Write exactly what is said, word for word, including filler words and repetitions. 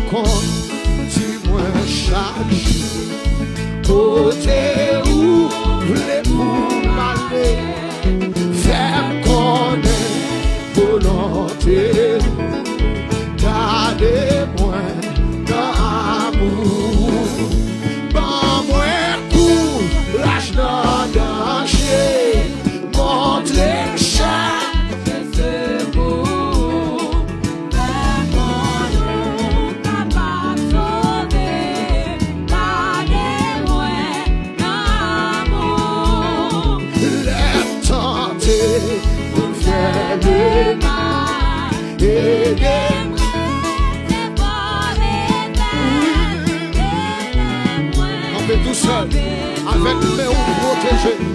Kondi mwen chak jou kote ou vle pou m ale. Fè m konnen volonte ou. Gade mwen nan amou. Ban mwen kouraj nan danje. Montre m chak se pou ou. Fè konnen ou kapab sove. Gade mwen nan amou. Lè m tante pou m fè lemal, ede m rete fò, Letènèl. Kanpe tou sèl. Avèk men ou pwoteje.